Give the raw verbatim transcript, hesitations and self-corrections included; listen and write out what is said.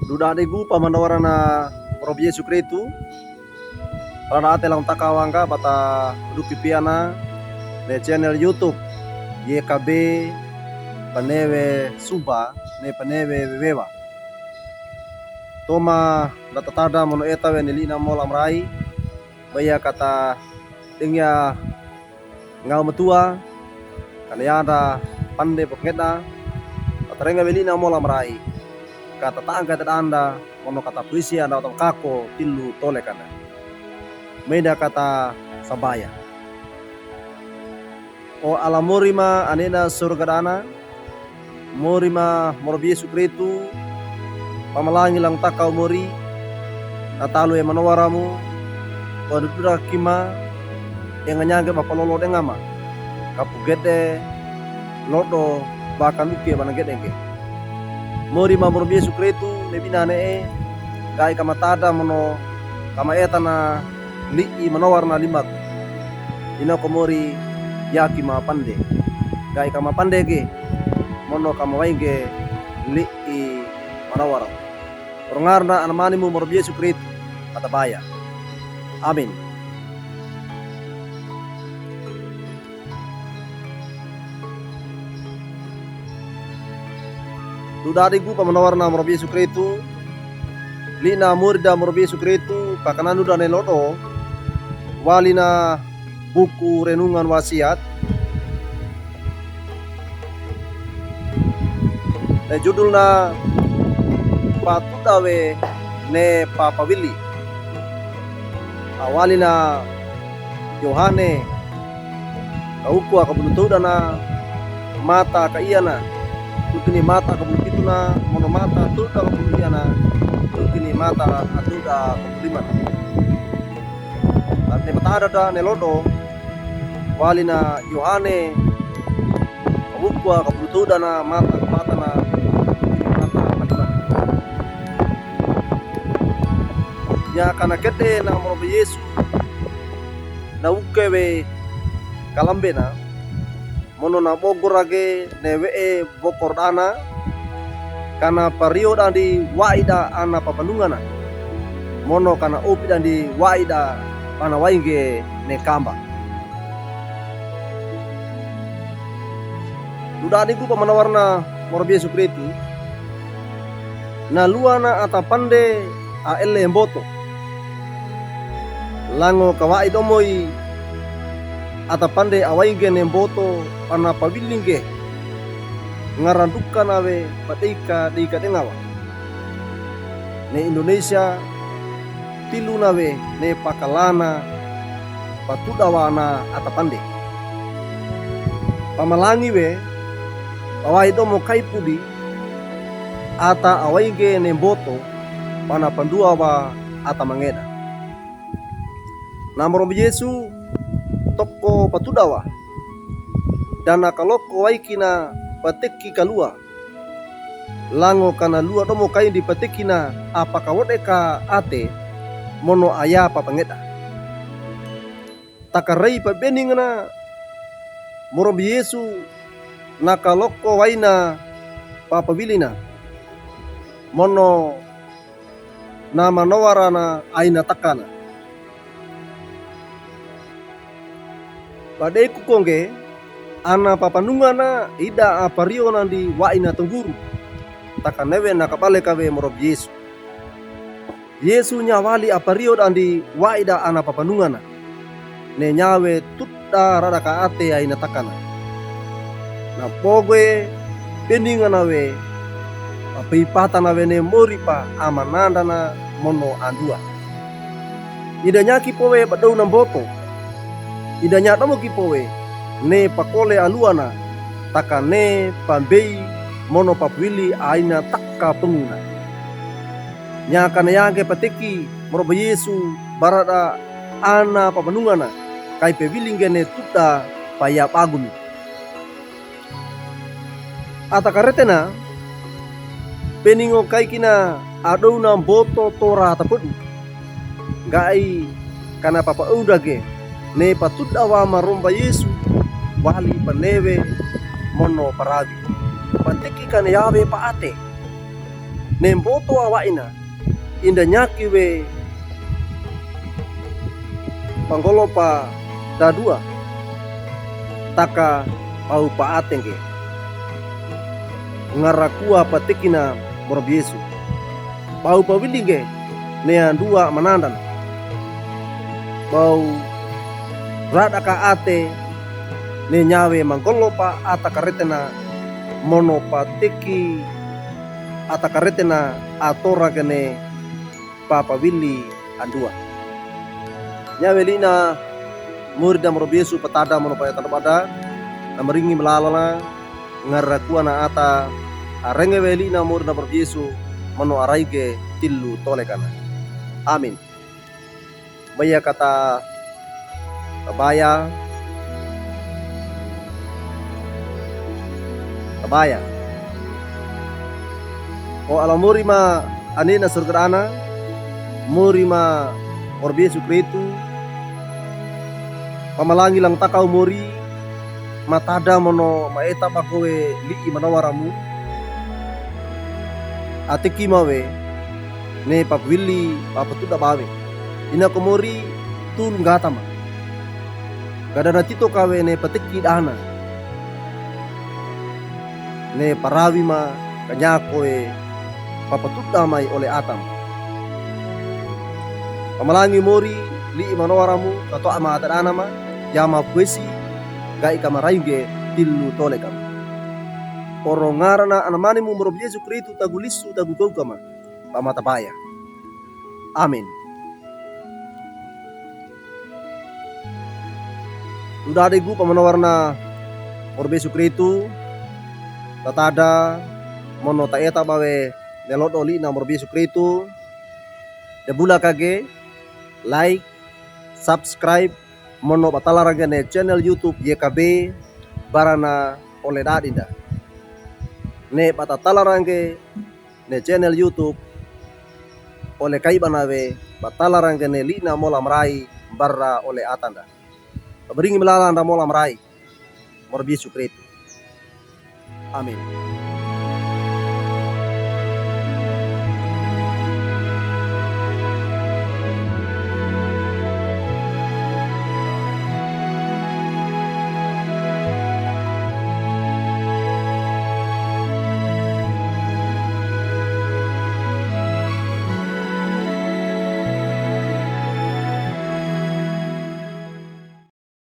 Dodadigu pamanawarana moro bi Yesu Kristu. Rara'ate langtaka wangga bata duki piana ne channel YouTube Y K B Panewe Sumba ne Panewe Wewewa. Toma datatada mono eta we ne li'na mola marai. Baya kata dengia ngau matua, kanayanda pande pangeda, kata renga we li'na mola marai, kata ta'angga tadanda, mono kata puisi anda otam kako tilu tole kanda. Meda kata sabaya. O Alla mori ma anena surga dana, mori ma moro bi Yesu Kristu, pamalangi langtaka o mori, na talo e manowara mo, panudura kima, enga nyange ba palolo denga ma, kapugede, lodo, ba kanuke ba nangedenge. Mori ma moro bi Yesu Kristu, ne bina ne e, ga'i kamatada mono, kamaetana, li'i manawarana limaku. Ina ko mori yaki mapande. Ga'i kamapande ge, mono kamawainge li'i manawara. Rongarna anamanimu moro bi Yesu Kristu, katabaya. Amin. Dodadigu pamanawarana moro bi Yesu Kristu, li'na morida moro bi Yesu Kristu, pakananu dane lodo, walina buku Renungan Wasiat. Ne judulna Patuda we ne Papawili. Awalina Yohane, kawukua kabulu towdana, mata kaiana, tukini mata kabulu pituna, mono mata towda kabulu iana, tukini mata atowda kabulu limana. Tane matada ne lodo, walina Yohane, kawukua kabulu towdana, mata kapatana, tukini mata kalimana. Nya kana kedena moro bi Yesu, na wuke we kalambena, mono na bogorage ne we'e bokor dana, kana pariyo dandi wa'ida ana papanungana, mono kana opi dandi wa'ida panawainge ne kamba. Dodadigu pamanawarana moro bi Yesu Kristu, na luwana atapande aele mboto. Lango kawa'i domoi atapande awainge ne mboto pana pawilinge. Ngarandukana we padeika deika dengawa. Ne Indonesia, tiluna we ne pakalana patudawana atapande. Pamalangi we, pawa'i domo kaipudi, ata awainge ne mboto, pana panduawa ata mangeda. Na moro bi Yesu, toko patudawa, dana kaloko waikina pateki kalua. Lango kana luwa domo kaindi patekina apakawodeka ate, mono aya papangeda. Takarei pabeningana, moro bi Yesu, na kaloko waina papawilina. Mono na manawarana aina takana. Padei kukonge, ana papanungana ida apariyo nandi wa'ina tongguru. Takanewe na kabaleka we moro bi Yesu. Yesu nya wali apariyo dandi wa'ida ana papanungana. Ne nya we tudda radaka ate aina takana. Na pogoe beningana we, papeipatana we ne moripa amanandana mono andua. Ida nya kipowe badowna mboto. Ida nya domo kipowe, ne pakole aluana, takane pambei mono papawili aina taka panguna. Nya kana yange pateki moro bi Yesu barada ana papanungana, kai pawilinge ne tudda paya bagumi. Ata karetena, peningo kaikina adowna mboto tora tapodu. Ga'i kana papaundage, ne patudawa maromba Yesu, wali panewe mono parawi. Pateki kana yawe paate. Ne mboto awa ina, inda nyaki we panggolopa dadua, taka pau paate ngge. Ngarakua patekina morob Yesu. Pau pawili ngge ne andua manandana. Pau radaka ate ne nyawe manggolopa ata karetena mono pateki ata karetena atora gene papawili andua. Nyawe li'na mori da morob Yesu patada mono paya tanda bada, na maringi malalana, ngarakua na ata, arenge we li'na mori da morob Yesu, mono araige tillu tolekana. Amin. Baya kata tabaya. Tabaya. O ala mori ma ane na surga dana, mori ma morob Yesu Kristu, pamalangi langtaka o mori, matada mono maeta bako we li'i manowaramu, ateki ma we, ne papawili papatuda bawe. Ina ko mori tulu nggata ma. Gadana tito kawe ne pateki dana. Ne parawi ma kanyako e papatuda mai ole atam. Pamalangi mori li'i manowaramu kato'a ma ata dana ma, yama pwesi, ga'i kamaraige tillu tolekam. Oro ngarana anamanimu morob Yesu Kristu tagu lisu tagu gouka ma. Pamatabaya. Amin. Dudade gu pamanowarna morob Yesu Kristu, tatada, mono taeta bawe ne lodo li'na morob Yesu Kristu, debula kage, like, subscribe, mono batalarange ne channel YouTube Y K B, barana ole dadinda. Ne batatalarange ne channel YouTube, ole kaibana we, batalarange ne li'na mola marai, bara ole atanda. Babaringi malalanda mola marai, morob Yesu Kristu. Amin.